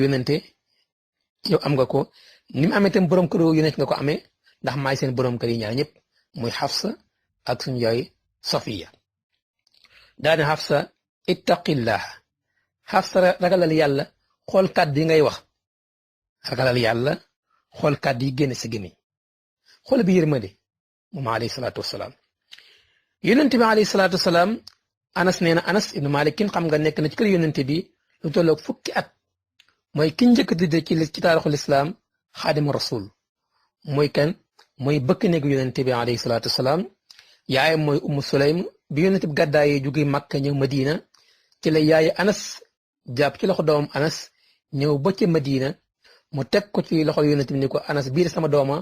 yónnante yow am nga ko ni mu amee tam borom kër yónnante nga ko amee ndax maay seen borom kër yi ñaar ñëpp muy Xafsa ak suñu yaay Safiya daane Xafsa ittaqillah Xafsa ragalal yàlla xool kàddu yi ngay wax ragalal yàlla xool kàddu yi génn si gémmiñ xool bi yërmande moom alayhi salaatu wasalaam yónnante bi alayhi salaatu wasalaam Anas nee na Anas ibnu Malik kin xam nga nekk na ci kër yónnante bi lu tolloog fukki at mooy ki njëkk a tudd ci taarixul islaam xaadimu rasul mooy kan mooy bëkk néegu yónnante bi alayhi salaatu wasalaam yaayam mooy Ummu Sulaym bi yónnante bi gàddaayee jóge Makka ñëw Madina ci la yaay Anas jàpp ci loxo doomam Anas ñëw ba ca Madina mu teg ko ci loxo yónnante bi ni ko Anas biir sama dooma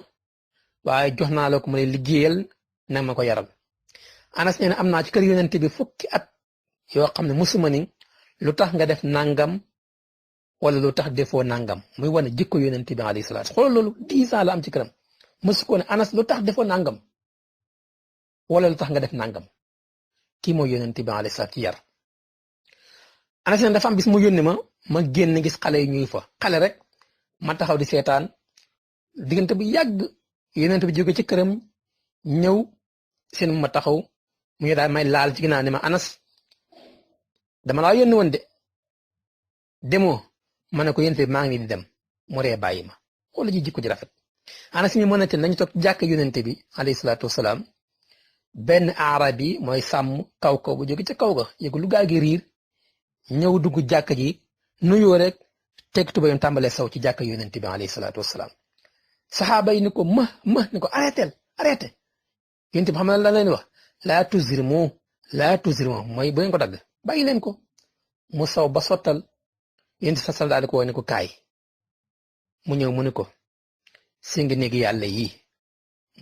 waaye jox naa la ko mu lay liggéeyal nag ma ko yaral Anas nee na am naa ci kër yónnante bi fukki at yoo xam ne musuma ni lu tax nga def nangam wala lu tax defoo nangam muy wane jikko yónnante bi alayhi salaatu xoolal loolu 10 ans la am ci këram mësu ko ne Anas lu tax defoo nangam wala lu tax nga def nangam kii mooy yónnante bi alayhi salaatu ci yar. Anas nee na dafa am bis mu yónni ma génn gis xale yi ñuy fa xale rek ma taxaw di seetaan diggante bu yàgg yónnante bi jóge ci këram ñëw seen ma taxaw mu ngi daal may laal ci ginnaaw ne ma Anas dama laa yónni woon de demoo ma ne ko yónnante bi maa ngi nii di dem mu ree bàyyi ma xoolal ji jikko ji rafet. Anas mi mën a te nañu toog jàkk yónnante bi alayhi salaatu wasalaam benn arab yi mooy sàmm kaw bu jóge ca kaw ga yëgu lu gaa gi riir ñëw dugg jàkk ji nuyoo rek teg tubayam tàmbalee saw ci jàkk yónnante bi alayhi salaatu wasalaam saxaaba yi ni ko ni ko arrêté yónnante bi xam na la leen wax laa tuzrimu mooy bu ngeen ko dagg bàyyi leen ko mu saw ba sottal yónnante sa sal daal di ko ne ko kaay mu ñëw mu ni ko si ngi néegi yàlla yi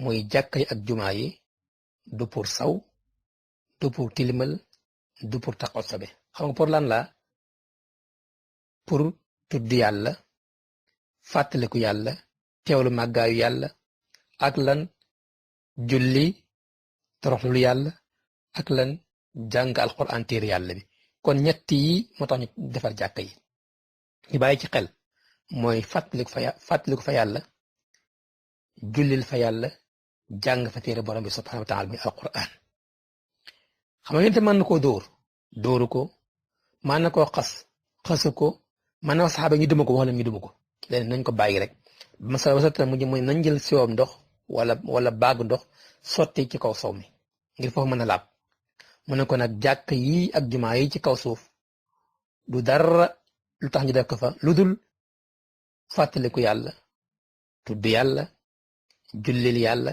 muy jàkka yi ak jumaa yi du pour saw du pour tilimal du pour taqot sabe xam nga pour lan la pour tudd yàlla fàttaliku yàlla teewlu màggaayu yàlla ak lan julli toroxlu yàlla ak lan jàng alquran téere yàlla bi kon ñett yi moo tax ñu defar jàkka yi ñu bàyyi ci xel mooy fàttaliku fa yàlla jullil fa yàlla jàng fa téere borom bi subhanahu wa taala bi alquran xam nga yénte mën na koo dóoru ko mën na koo xasu ko mën na wax saxaaba ñu duma ko wax leen ñu duma ko leen nañ ko bàyyi rek masala wasata mujj mooy nañ jël siwoom ndox wala baagu ndox sotti ci kaw sow mi ngir foofu mën a laab mu ne ko nag jàkk yi ak jumaa yi ci kaw suuf du dara lu tax ñu def ko fa lu dul fàttaliku yàlla tudd yàlla jullil yàlla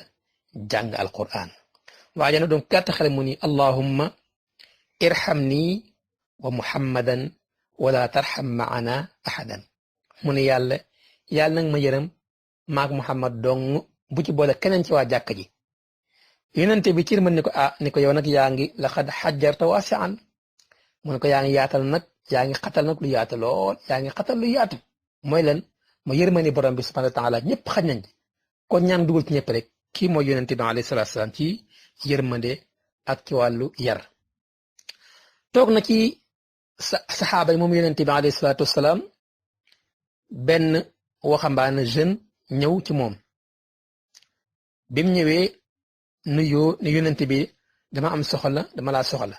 jàng alquran waaye nag doon gàtt xale mu ni allahumma irhamni wa muhammadan wala tarham maana ahadan mu ne yàlla nag ma yërëm maak muhammad dong bu ci boole keneen ci waa jàkk ji yónnante bi ci mën ni ko yow nag yaa ngi laqad xajjarta waasi'an mu ne ko yaa ngi yaatal nag yaa ngi xatal nag lu yaatu lool yaa ngi xatal lu yaatu mooy lan ma yërmani borom bi subhanahu wa taala ñëpp xaj nañ kon ñaan dugal ci ñëpp rek kii mooy yónnante bi alayhi salaatu salaam ci yërmande ak ci wàllu yar toog na ci saxaaba yi moom yónnante bi alayhi salaatu wasalaam benn waxambaane jeune ñëw ci moom bi mu ñëwee nuyoo ne yónnante bi dama am soxla dama laa soxla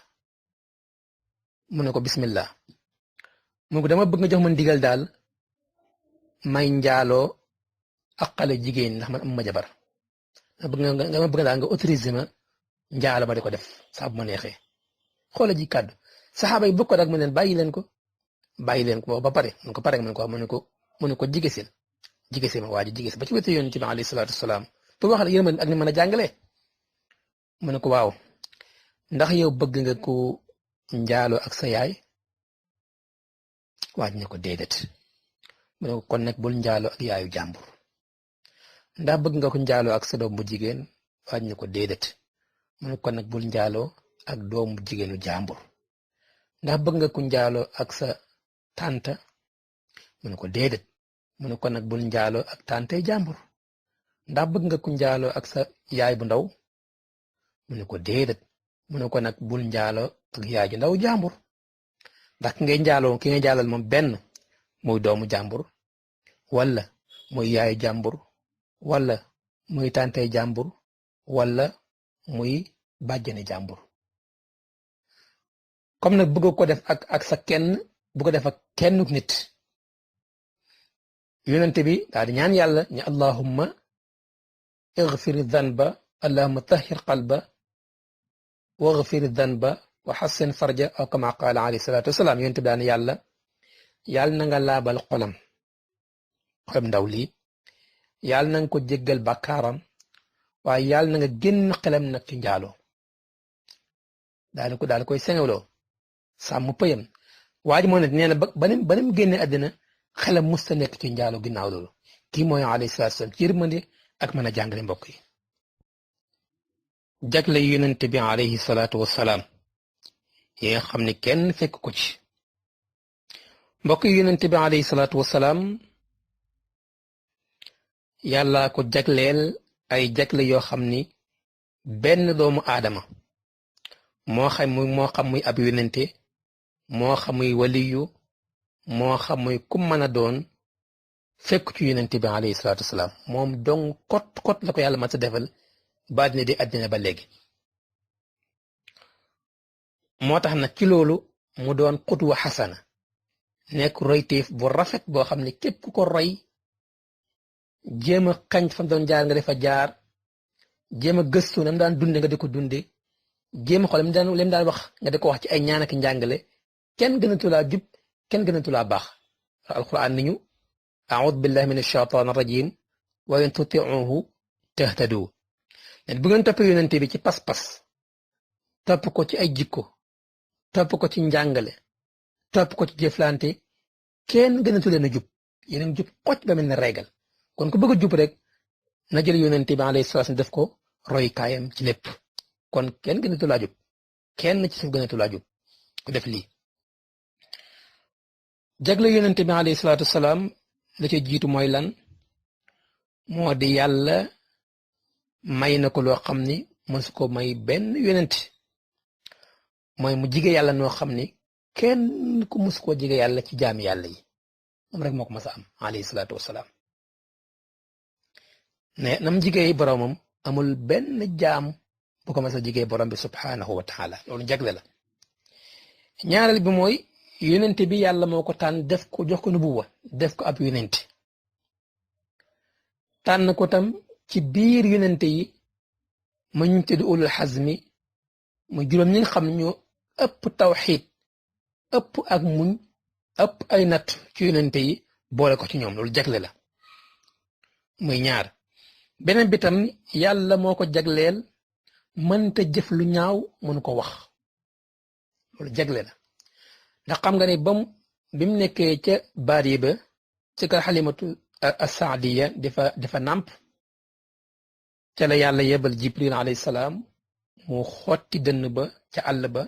mu ne ko bismillah mu ko dama bëgg nga jox ma ndigal daal may njaaloo ak xale jigéen ndax man am ma jabar nga bëgg daal nga autorisé ma njaalo ma di ko def saa bu ma neexee xoola ji kàddu saxaaba yi bëgg ko rek mu leen bàyyi leen ko ba pare mu ko pare mu ne ko jigésil ma waa ji jigésil ba ci wetu yonent bi alayhi salaatu wasalaam pour wax la yërmande ak ni mën a jàngalee mu ne ko waaw ndax yow bëgg nga ko njaaloo ak sa yaay waa ji ne ko déedéet mu ne ko kon nag bul njaaloo ak yaayu jàmbur ndax bëgg nga ko njaaloo ak sa doom bu jigéen waa ji ne ko déedéet mu ne ko kon nag bul njaaloo ak doom bu jigéenu jàmbur ndax bëgg nga ko njaaloo ak sa tante mu ne ko déedéet mu ne ko nag bul njaaloo ak tante jàmbur ndax bëgg nga ko njaaloo ak sa yaay bu ndaw mu ne ko déedéet mu ne ko nag bul njaaloo ak yaay ju ndaw jàmbur ndax ki ngay njaaloo moom benn muy doomu jàmbur wala muy yaayu jàmbur wala muy tàntey jàmbur wala muy bàjjani jàmbur comme nag bëgg ko def ak sa kenn bu ko def ak kenn nit yonente bi daal di ñaan yàlla ñi allahumma اغفر الذنب اللهم طهر قلبه واغفر الذنب وحسن فرجه أو كما قال عليه الصلاة والسلام yonent bi daan yàlla na nga laabal xolam ndaw lii yàlla na nga ko jéggal bàkkaaram waaye yàlla na nga génn xelam nag ci njaaloo daal koy sengeloo sàmm pëyam waa ji moo ne nee na ba nim génne àddina xelam musta nekk ci njaaloo ginnaaw loolu kii mooy alayhi salaatu wasalaam ci yërmande ak mën a jàngale mbokk yi jagle yonent bi alayhi salaatu wasalaam yi nga xam ne kenn fekk ko ci mbokk yi yonent bi alayhi salaatu wasalaam yàlla ko jagleel ay jagle yoo xam ni benn doomu aadama moo xam muy ab yonente moo xam muy waliyu moo xam muy kum mën a doon fekk ci yonent bi alayhi salaatu wasalaam moom dong kot la ko yàlla ma sa defal ba dina di àddina ba léegi moo tax nag ci loolu mu doon xutwa xasana nekk royteef bu rafet boo xam ne képp ku ko roy jéem a xañ fa doon jaar nga defa jaar jéem a gëstu nam daan dunde nga di ko dunde jéem a xool lim daan wax nga di ko wax ci ay ñaan ak njàngale kenn gënatu laa jub kenn gënatu laa baax alquran ni ñu a'udhu billahi minash shaitanir rajim wa in tuti'uhu tahtadu bu ngeen toppee yonente bi ci pas-pas topp ko ci ay jikko topp ko ci njàngale topp ko ci jëflante kenn gënatu leen a jub yeneen jub xocc ba mel ne régal kon ku bëgg a jub rek na jël yonente bi alayhi salaam def ko roy kaayam ci lépp kon kenn gënatu laa jub kenn ci suuf gënatu laa jub ku def lii jagle yonente bi alayhi salaatu wasalaam la ca jiitu mooy lan moo di yàlla may na ko loo xam ni mësu ko may benn yonent mooy mu jige yàlla noo xam ni kenn ku mësu koo jige yàlla ci jaami yàlla yi moom rek moo ko mas a am alayhi salaatu wasalaam ne nam jigee boromam amul benn jaam bu ko mas a jigee borom bi subhaanahu wa taala loolu jagle la ñaareel bi mooy yonent bi yàlla moo ko tànn def ko jox ko nubuwa def ko ab yonent tànn ko tam ci biir yonent yi ma ñu tudd ulul xazmi mu juróom ñi nga xam ñoo ëpp tawxiid ëpp ak muñ ëpp ay natt ci yonent yi boole ko ci ñoom loolu jagle la muy ñaar beneen bi tam yàlla moo ko jagleel mënta jëf lu ñaaw mënu ko wax loolu jagle la ndax xam nga ne bi mu nekkee ca baadi ba ci kër xalimatu as-saadiya dafa nàmp ca la yàlla yebal jibril alayhi salaam mu xotti dënn ba ca àll ba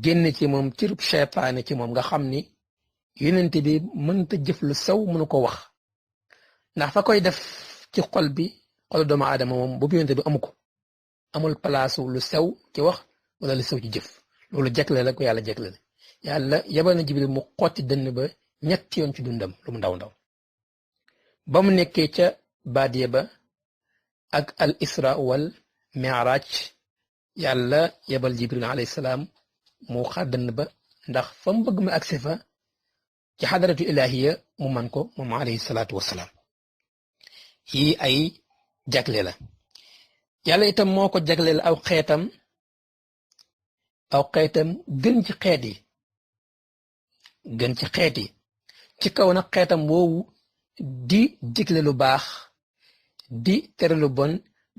génn ci moom cirub cheytaane ci moom nga xam ni yonent bi mënta jëf lu sew mënu ko wax ndax fa koy def ci xol doomu aadama moom boobu yonent bi amu ko amul palaasu lu sew ci wax wala lu sew ci jëf loolu jagle la ko yàlla jagle la yàlla yebal na jibril mu xotti dënn ba ñetti yoon ci dundam lu mu ndaw ba mu nekkee ca baadiya ba ak al isra wal mi'raj yàlla yebal jibril alayhi salaam mu xaar dënn ba ndax fa mu bëgg mu agsi fa ci xadaratu ilahiya mu man ko moom alayhi salaatu wasalaam yii ay jagle la yàlla itam moo ko jagleel aw xeetam gën ci xeet yi ci kaw nag xeetam woowu di digle lu baax di tere lu bon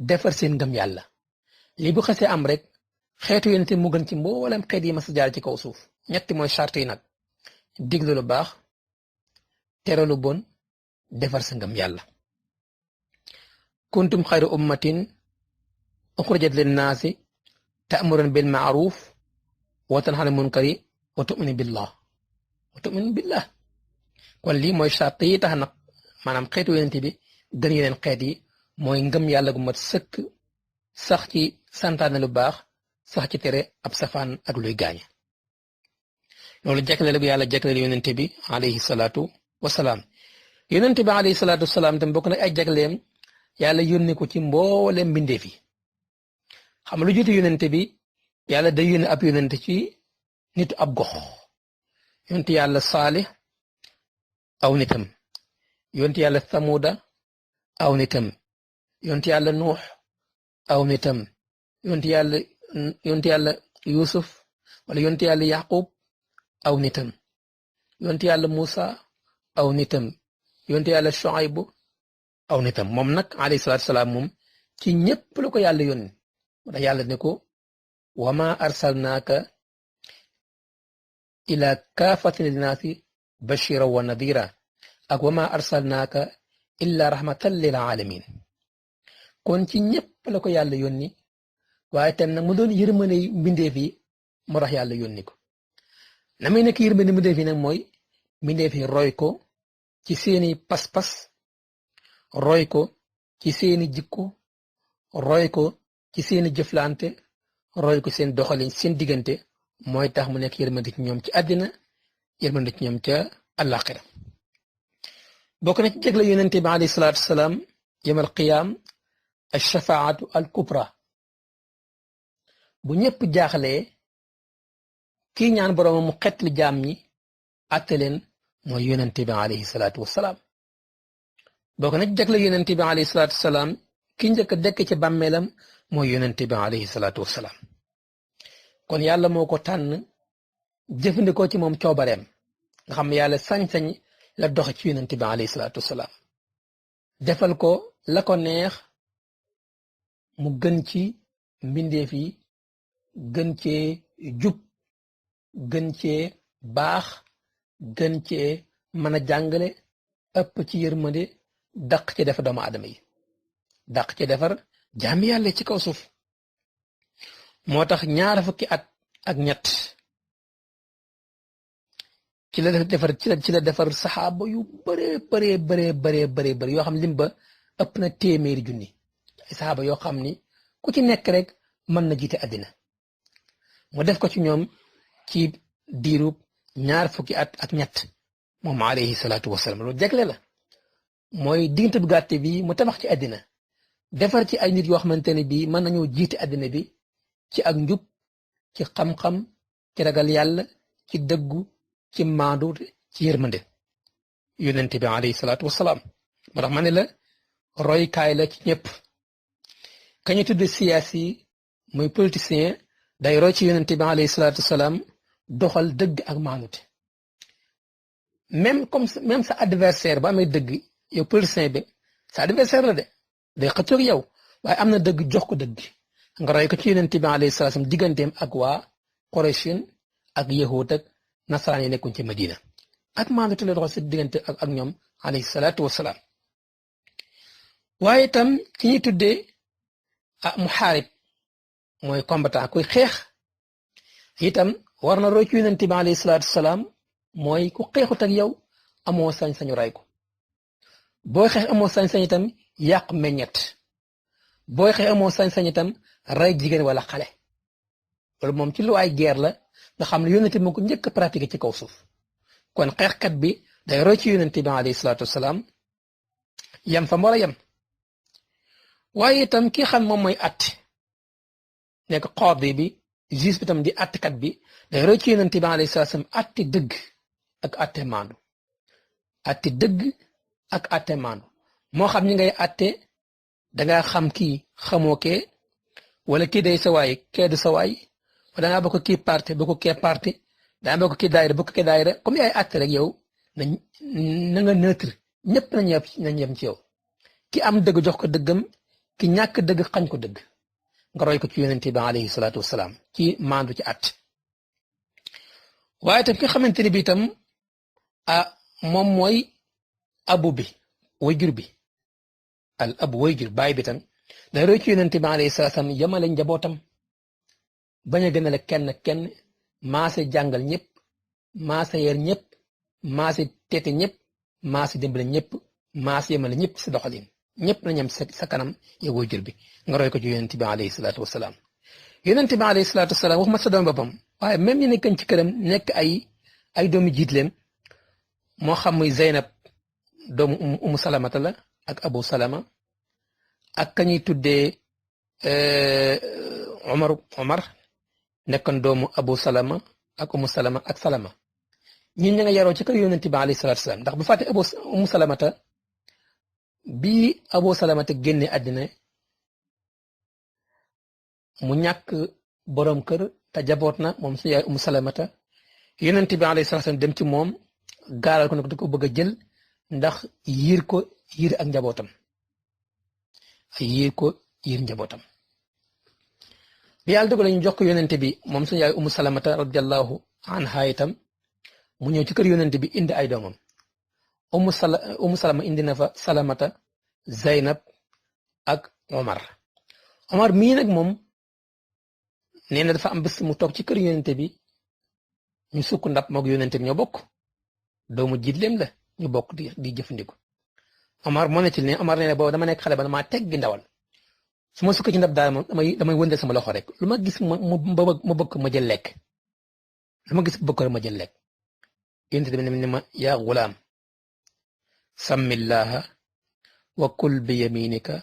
defar seen ngëm yàlla lii bu xasee am rek xeetu yonente mu gën ci mboolem xeet yi mas a jaar ci kaw suuf ñetti mooy charte yi nag digle lu baax tere lu bon defar sa ngëm yàlla kuntum xayra ummatin uxrijat linnaasi ta'muruna bil ma'ruf wa tanhawna 'anil munkari wa tu'minu billah kon lii mooy charte yi tax nag maanaam xeetu yonente bi gën yeneen xeet yi mooy ngëm yàlla gu mat sëkk sax ci santaane lu baax sax ci tere ab safaan ak luy gaañ loolu jagleel bu yàlla jagleel yonente bi alayhi salaatu wasalaam yonente bi alayhi salaatu wasalaam tam bokk na ay jagleem yàlla yónni ko ci mboolem mbindeef yi xam lu jiitu yonente bi yàlla day yónni ab yonente ci nitu ab gox yonente yàlla Saalih aw nitam yonente yàlla Samuda aw nitam yonente yàlla Nuux aw nitam yonente yàlla Yusuf wala yonente yàlla Yaqub aw nitam yonente yàlla Musa aw nitam yonente yàlla Shuayb aw nitam moom nag alayhi salaatu wasalaam moom ci ñépp la ko yàlla yónni da yàlla ne ko wa ma arsalnaaka ila kaafatin linnaasi bashiran wa nadira ak wa ma arsalnaaka illa rahmatan lil alamin kon ci ñépp la ko yàlla yónni waaye tam nag mu doon yërmande mbindeef yi moo tax yàlla yónni ko na muy nekk yërmande mbindeef yi nag mooy mbindeef yi roy ko ci seeni pas-pas roy ko ci seeni jikko roy ko ci seeni jëflante roy ko seen doxalin seen diggante mooy tax mu nekk yërmande ci ñoom ci àddina yërmande ci ñoom ca àllaaxira bokk na ci jagle yonente bi alayhi salaatu wasalaam yawmal qiyaam ash-shafaatu al-kubra bu ñëpp jaaxlee kii ñaan boroomam mu xetli jaam ñi àtte leen mooy yonente bi alayhi salaatu wasalaam bokk na ci jagle yonente bi alayhi salaatu wasalaam ki njëkk a dekk ci bàmmeelam mooy yonente bi alayhi salaatu wasalaam kon yàlla moo ko tànn jëfandikoo ci moom coobareem nga xam ne yàlla sañ-sañ la doxe ci yonente bi alayhi salaatu wasalaam defal ko la ko neex mu gën ci mbindeef yi gën cee jub gën cee baax gën cee mën a jàngale ëpp ci yërmande dàq ci defar doomu aadama yi dàq ci defar jaami yàlla ci kaw suuf moo tax ñaar fukki at ak ñett ci la defar saxaaba yu bëree yoo xam lim ba ëpp na téeméeri junni ay saxaaba yoo xam ni ku ci nekk rek mën na jiite àddina mu def ko ci ñoom ci diirub ñaar fukki at ak ñett moom alayhi salaatu wasalaam loolu jagle la mooy diggante bu gàtte bi mu tabax ci àddina defar ci ay nit yoo xamante ne bii mën nañoo jiite àddina bi ci ak njub ci xam-xam ci ragal yàlla ci dëggu ci maandu ci yërmande yonente bi alayhi salaatu wasalaam moo tax ma ne la roykaay la ci ñëpp kañu tudde siyaasi muy politicien day roy ci yonente bi alayhi salaatu wasalaam doxal dëgg ak maanute même sa adversaire ba amee dëgg yow politicien bi sa adversaire la de day xëccoog yow waaye am na dëgg jox ko dëgg nga roy ko ci yonente bi alayhi salaatu wasalaam digganteem ak waa Qurayshin ak yahuud ak nasaraan yi nekkuñ ci Madina ak maanute la doxal si diggante ak ñoom alayhi salaatu wasalaam waaye itam ki ñuy tuddee muhaarib mooy combattant kuy xeex itam war na roy ci yonente bi alayhi salaatu wasalaam mooy ku xeexut ak yow amoo sañ-sañu ray ko booy xeex amoo sañ-sañ itam yàq meññet booy xeex amoo sañ-sañ itam ray jigéen wala xale loolu moom ci lu ay guerre la nga xam ne yonente bi moo ko njëkk a pratiquer ci kaw suuf kon xeexkat bi day roy ci yonente bi alayhi salaatu wasalaam yam fa mu war a yem waaye itam ki xam moom mooy at nekk qaadi bi juge bi tam di attkat bi day roy ci yonente bi alayhi salaatu wasalaam atti dëgg ak atte maandu atti dëgg ak atte maandu moo xam ñi ngay atte dangaa xam kii xamoo kee wala kii day sa waay kee du sa waay wala dangaa bokk kii parti bokk kee parti dangaa bokk kii daayira bokk kee daayira comme yaay atte rek yow na nga neutre ñëpp nañ yem ci yow ki am dëgg jox ko dëggam ki ñàkk dëgg xañ ko dëgg nga roy ko ci yonente bi alayhi salaatu wasalaam ci maandu ci at waaye tam ki xamante ni bi itam moom mooy abu bi wayjur bi al abu wayjur baay bi tam day roy ci yonente bi alayhi salaatu wasalaam yamale njabootam bañ a gënale kenn maase jàngal ñëpp maase yer ñëpp maase teete ñëpp maase dimbale ñëpp maase yemale ñëpp si doxalin ñëpp na ñam sa kanam yow wayjur bi nga roy ko ci yonente bi alayhi salaatu wasalaam yonente bi alayhi salaatu wasalaam waxuma sa doom boppam waaye même ñi nekkañ ci këram nekk ay ay doomi jiitleem moo xam muy Zeynab doomu umu salamata la ak Abu Salama ak ka ñuy tuddee Omar nekkoon doomu Abu Salama ak umu Salama ak Salama ñun ña nga yaroo ci kër yonent bi alayhi salaatu salaam ndax bu fàtte umu salamata bii Abu Salamata génne àddina mu ñàkk boroom kër te jaboot na moom suñu yaay umu salamata yonent bi alayhi salaatu salaam dem ci moom gaaral ko nag di ko bëgg a jël ndax yiir ak njabootam yiir njabootam bi yàlla dogal ñu jox ko yonent bi moom suñu yaay umu salamata radiyallahu anha itam mu ñëw ci kër yonent bi indi ay doomam umu salama indi na fa salamata Zeynab ak Omar mii nag moom nee na dafa am bés mu toog ci kër yonent bi ñu sukk ndab moog yonent bi ñoo bokk doomu jiitleem la ñu bokk di jëfandiku Omar moo ne ci ne Omar nee na boobu dama nekk xale ba damaa teggi ndawal su ma sukk ci ndab daal moom damay wëndeel sama loxo rek lu ma gis ma bëgg ma jël lekk lu ma gis bëgg ma jël lekk yonent bi ne ma yaa gulaam sammillaha wa kul bi yaminika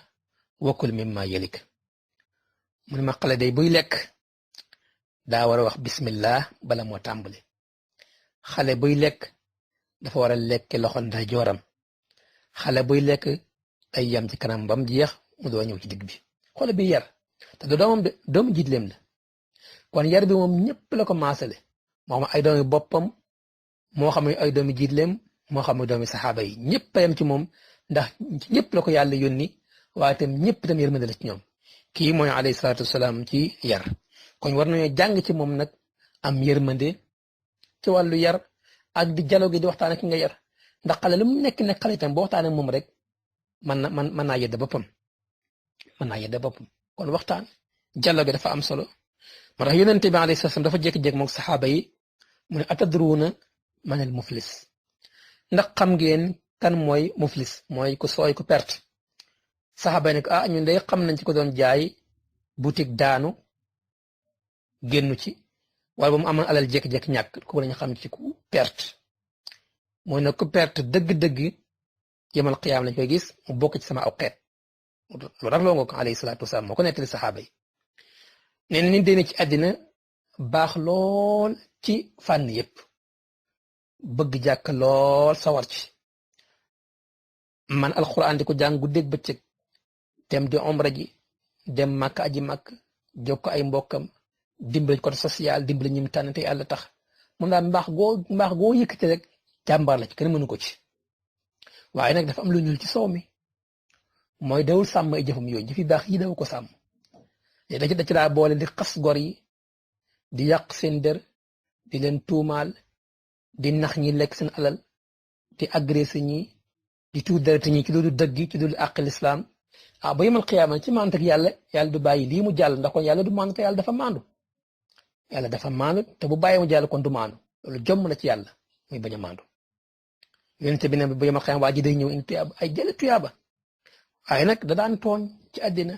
wa kul mimma yalik mu ne ma xale day buy lekk daa war a wax bismillah bala moo tàmbali xale buy lekk dafa war a lekk loxo ndeyjooram xale buy lekk ay yam ci kanam bam jeex mu doo ñëw ci digg bi xoole bi yar te du doomam de doomu jiitleem la kon yar bi moom ñëpp la ko maasale moo xam ay doomi boppam moo xam ay doomi jiitleem moo xam ay doomi saxaaba yi ñëpp a yam ci moom ndax ñëpp la ko yàlla yónni waaye itam ñëpp itam yërmande la ci ñoom kii mooy alayhi salaatu wasalaam ci yar kon war nañoo jàng ci moom nag am yërmande ci wàllu yar ak di dialogue di waxtaan ak ki nga yar ndax xale lu mu nekk xale itam boo waxtaan ak moom rek mën naa yedda boppam kon waxtaan dialogue dafa am solo moo tax yonente bi alayhi salaam dafa jékki-jékki moom saxaaba yi mu ne atadruuna manil muflis ndax xam ngeen kan mooy muflis mooy ku sooy ku perte saxaaba yi ne ñun day xam nañ ci ko doon jaay boutique daanu génnu ci wala ba mu amoon alal jékki-jékki ñàkk ko lañu xam ci ku perte mooy nag ku perte dëgg-dëgg yemal xiyaam lañ koy gis mu bokk ci sama aw xeet lu rafloo nga ko alayhi salaatu wasalaam moo ko nettali saxaaba yi nee na nit dee ci àddina baax lool ci fànn yépp bëgg jàkk lool sawar ci man alxuraan di ko jàng guddeeg bëccëg dem di omra ji dem màkk aji màkk jokk ay mbokkam dimbali côté social dimbali ñi mu tànn te yàlla tax moom daal mbaax goo yëkkati rek jàmbaar la ci kenn mënu ko ci waaye nag dafa am lu ñuul ci soow mi mooy dawul sàmm ay jëfam yooyu jëfi baax yi daw ko sàmm da ci daa boole di xas gor yi di yàq seen der di leen tuumaal di nax ñi lekk seen alal di agressé ñi di tuur deret ñi ci loolu dëgg ci loolu àq lislaam ba yemal xiyaama ci maandu ak yàlla du bàyyi lii mu jàll ndax kon yàlla du maandu te yàlla dafa maandu te bu bàyyi mu jàll kon du maandu loolu jomm la ci yàlla muy bañ a maandu yonent bi ne bu yemal xiyaama waa ji day ñëw indi tuyaaba ay jële tuyaaba waaye nag da daan tooñ ci àddina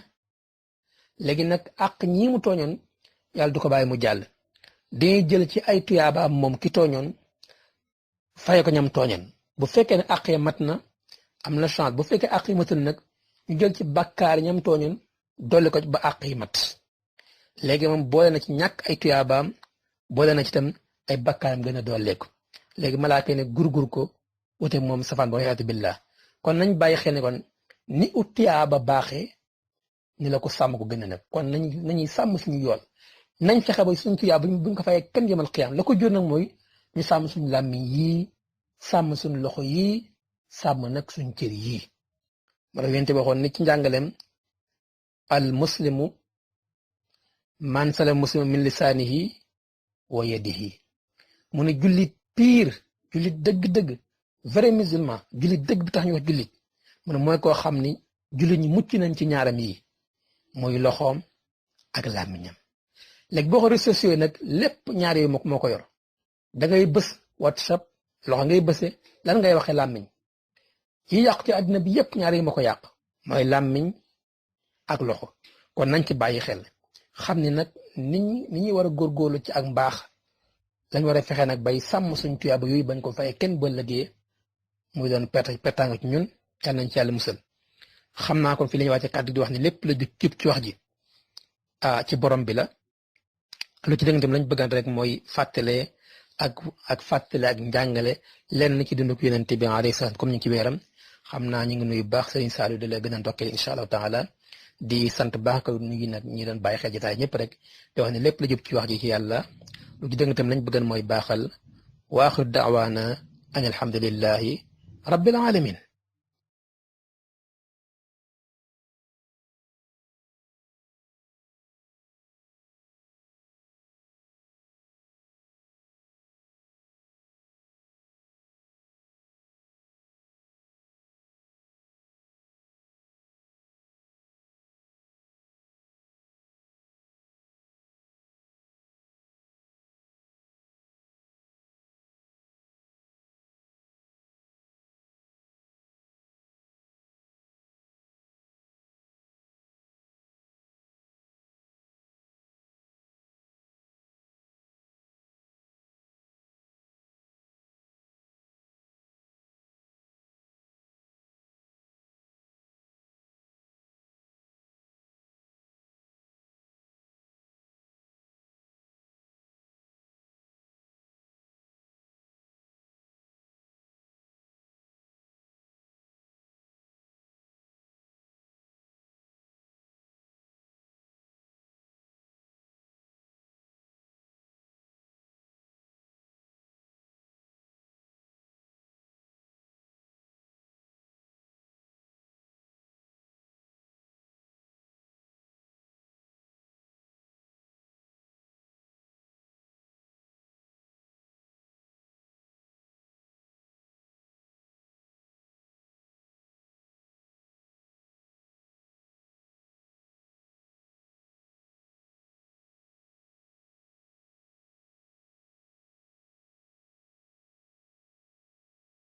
léegi nag àq ñii mu tooñoon yàlla du ko bàyyi mu jàll dañuy jël ci ay tuyaabaam moom ki tooñoon faye ko ñam tooñoon bu fekkee ne àq ya mat na am na chance bu fekkee àq yi matul nag ñu jël ci bàkkaar ñam tooñoon dolli ko ba àq yi mat léegi moom boole na ci ñàkk ay tuyaabaam boole na ci tam ay bàkkaaram gën a dolleeku léegi malaaka ne gurgur ko wute moom safaan ba wayaatu billah kon nañ bàyyi xel ne kon ni ut tuyaaba baaxee ni la ko sàmm ko gën a nag kon nañuy sàmm suñu yool nañ fexe ba suñu tuyaaba buñ ko fayee kenn yemal xiyaam la ko jur nag mooy ñu sàmm suñu làmmiñ yii sàmm suñu loxo yii sàmm nag suñu cër yii ma tax yéen waxoon ni ci njàngaleem al muslimu man sala muslimu min lisaanihi wa yadihi mu ne jullit piir jullit dëgg-dëgg vrai musulman jullit dëgg bi tax ñu wax jullit mu ne mooy koo xam ni jullit ñi mucc nañ ci ñaaram yi mooy loxoom ak làmmiñam léegi boo ko réseaux sociaux yi nag lépp ñaar yooyu moo ko yor da ngay bës WhatsApp loxo ngay bëse lan ngay waxee làmmiñ yi yàqu ci àddina bi yépp ñaar yi moo ko yàq mooy làmmiñ ak loxo kon nañ ci bàyyi xel xam ni nag ni ñuy war a góorgóorlu ci ak mbaax lañ war a fexe nag bay sàmm suñ tuyaaba yooyu bañ ko fayee kenn ba lëggee muy doon pertaanga ci ñun yal nañ ci yàlla musal xam naa kon fii la ñuy wàcce kàddu di wax ne lépp la jub ci wax ji ci borom bi la lu ci dëgg tam lañ bëggaan rek mooy fàttale ak fàttale ak njàngale lenn ci dund ko yonent bi alayhi salaam comme ñu ci weeram xam naa ñu ngi nuyu baax Serigne Saliou di la gën a ndokkee incha allahu taala di sant baax ko ñu ngi nag ñi doon bàyyi xel jotaay ñëpp rek di wax ne lépp la jub ci wax ji ci yàlla lu ci dëgg tam lañ bëggan mooy baaxal wa axiru daawaana an alhamdulillahi rabbil alamin